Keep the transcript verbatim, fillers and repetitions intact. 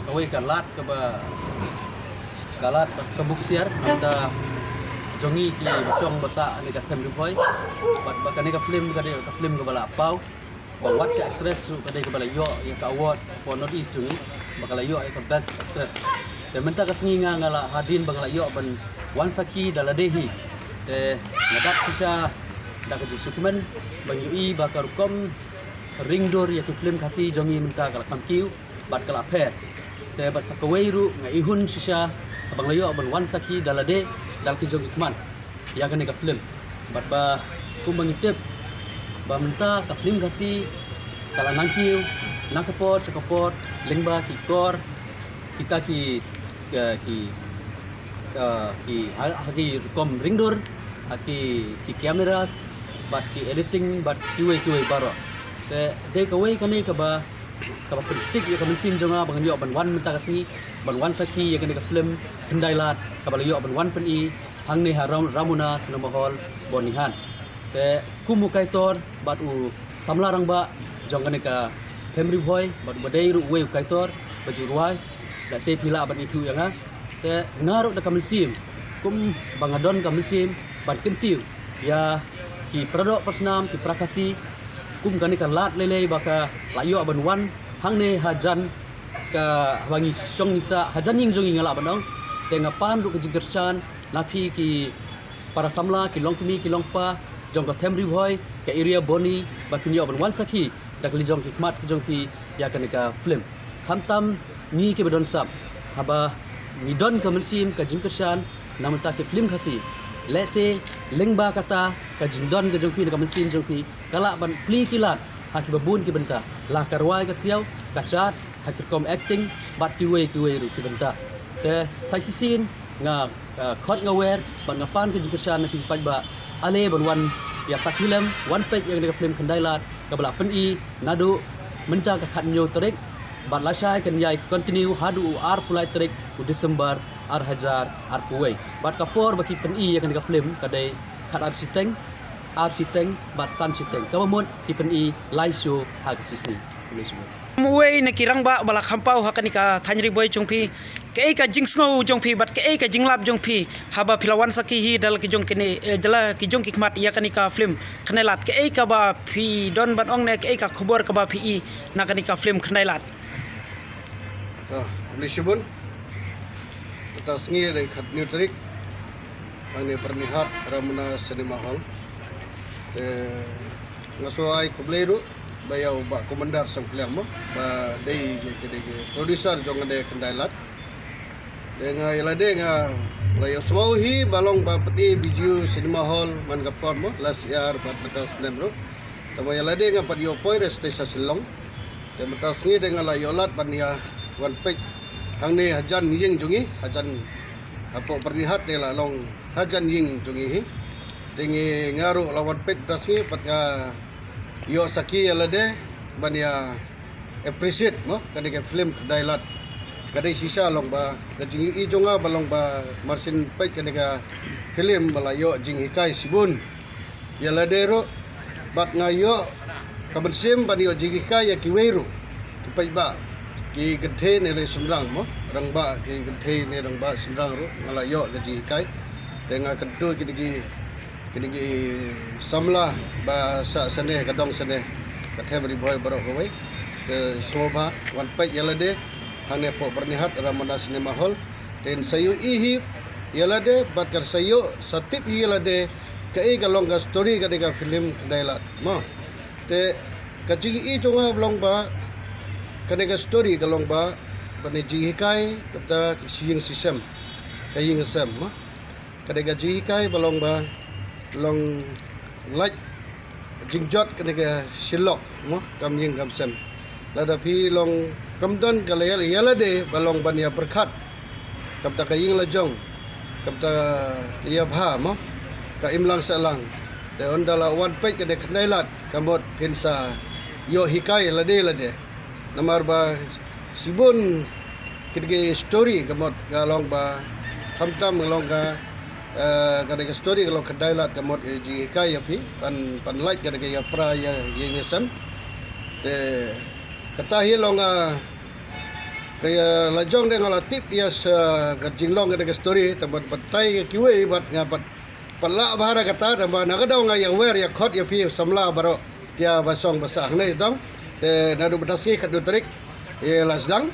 Kawei ka lad kaba, ka lad ka buksiar, nangta jong ngi ki ba shong ba sah ne ka them Ri Bhoi. Bad ba kane ka film ka dei ka film kaba la paw. Ba wat ka actress ruh ka dei kaba la ïoh ïa ka award for North East jong ngi, ba ka la ïoh ïa ka best actress. Te mynta ka sngi nga, nga la hadien ba nga la ïoh ban wan sakhi da lade hi. Te nga dap shisha da ka jingsngewkmen ban ïohi ba ka rukom ringdur ïa ki film Khasi jong ngi mynta ka la kham kiew bad ka la pher. Te bad sa kawei ruh nga ihun shisha ba nga la ïoh ban wan sakhi da lade da la ki jong ki khmat ïa kane ka film. Bad ba kumba ngi tip ba mynta ka film Khasi ka la nang kiew na ka por sha ka por lyngba ki kor kita ki, ki, ki, ki ha, ha ki rukom ringdur, ha ki, ki cameras bad ki editing bad kiwei kiwei baroh. Te dei kawei kane kaba, kaba pyntik ïa ka mynsiem jong nga ba ngan ïoh ban wan mynta ka sngi ban wan sakhi ïa kane ka film Khyndai Lad kaba la ïoh ban wan pyni hangne ha Ram-, Ramona Cinema Hall Byrnihat. Te kum u kaitor bad u samla rangbah jong kane ka them Ri Bhoi bad uba dei ruh uwei u kaitor ba ju rwai, lehse phi lah ban ithuh ïa nga. Te nga ruh da ka mynsiem, kum ba nga don ka mynsiem ban kyntiew ïa ki paradoh parasnam, ki para Khasi, kum kane ka lad lei lei ba ka la ïoh ban wan hangne hajan ka, haba ngi shong ngi sah hajan ïing jong ngi, nga lah ban ong. Te nga pan ruh ka jingkyrshan na phi ki para samla, ki longkmie ki longkpa jong ka them Ri Bhoi, ka area Byrni, ba phin ïoh ban wan sakhi da ka liang jong ki khmat ki jong phi ïa kane ka film. Khamtam ngi kiba don sap, haba ngi don ka mynsiem ka jingkyrshan na bynta ki film Khasi, lehse lyngba kata ka jingdon ka jong phi na ka mynsiem jong phi ka lah ban plie ki lad ha kiba bun ki bynta, la ka rwai ka siaw, ka shad, ha ki rukom acting bad kiwei kiwei ruh ki bynta. Te sa shisien nga, ah, khot nga wer bad nga pan ka jingkyrshan na phi paidbah, ale ban wan ïa sakhi lem, wan peit ïa kane ka film Khyndai Lad kaba la pyni naduh mynta ka khathynñiew tarik bad lashai kan ïai continue haduh u arphew lai tarik u December ar hajar arphew wei. Bad ka por ba ki pyni ïa kane ka film ka dei khatar shiteng, ar shiteng bad san shiteng. Kaba mut ki pyni lai show ha ka shisngi. Khublei shibun. Uwei na ki rangbah ba la kham paw ha kane ka thaiñ Ri Bhoi jong phi, kaei ka jingsngew jong phi bad kaei ka jinglap jong phi haba phi la wan sakhi hi da la ki jong kine, eh, da la ki jong ki khmat ïa kane ka film Khyndai Lad, kaei kaba phi don ban ong ne kaei ka khubor kaba phi i na kane ka film Khyndai Lad? Ah, khublei shibun. Mynta sngi dei khathynñiew tarik, hangne Byrnihat, Ramona Cinema Hall. Te nga shu ai khublei ruh ba ïa u Bah Commander Sangpliang mo, ba dei, dei, dei, dei producer jong kane Khyndai Lad. Te nga ïa lade nga la ïohsngew hi ba long ba pyni Bijou Cinema Hall man ka por mo, last year bad mynta snem ruh. Te ma ïa lade nga pat ïoh poi re stei sha Shillong. Te mynta sngi te nga la ïoh lad ban ïa wan peit hangne hajan ïing jong ngi, hajan hapoh Byrnihat te la long hajan ïing jong ngi hi. Te ngi, nga ruh la wan peit mynta sngi bad nga ïoh sakhi ïa lade ban ïa appreciate mo kane ka film Khyndai Lad. Ka dei shisha long ba ka jingïohi jong nga ba long ba mar shen peit kane ka film ba la ïoh jinghikai shibun ïa lade ruh, bad nga ïoh ka mynsiem ban ïoh jinghikai ïa kiwei ruh ki paidbah, ki kynthei ne lei shynrang mo, rangbah, ki kynthei ne rangbah shynrang ruh nga la ïoh ka jinghikai. Te nga kyntu kine ki, kine ki samla ba sah shane ka dong shane ka them Ri Bhoi baroh kawei, te sngewbha wan peit ïa lade hangne hapoh Byrnihat, Ramona Cinema Hall. Te sa ïohi hi ïa lade bad kan sa ïoh sa tip hi ïa lade kaei ka long ka story kane ka film Khyndai Lad mo. Te ka jingïohi jong nga ba long ba kane ka story ka long ba, ba ne jinghikai kata ka ïing shi sem, ka ïing sem mo. Kane ka jinghikai ba long ba long lait jingjot kane ka shilok mo, kam ïing kam sem. Lada phi long kam don ka la ïa, ïa lade ba long ban ïa pyrkhat, kam ta ka ïing la jong, kam ta ka ïa bha mo, ka imlang sahlang. Te ynda la wan peit kane Khyndai Lad ka mut phin sa ïoh hikai lade lade. Namar ba shibun kine ki story ka mut ka long ba khamtam ka long ka, eh, kane ka story ka long Khyndai Lad ka mut, eh, jinghikai ïa phi, ban, ban lait kane ka ïa pra ïa, ïa, ïa sem. Te kata hi long, ah, Ka ïa la jong de nga la tip ïa sa ka jinglong ka de ka story, tang ban batai ïa kiwei bad nga bad pat lah bha da kata, tang ba na ka daw nga ïa wer ïa khot ïa phi samla baroh ïa ba song ba sah hangne dong. Te naduh ba ta sngi khatduh tarik ïa la sdang.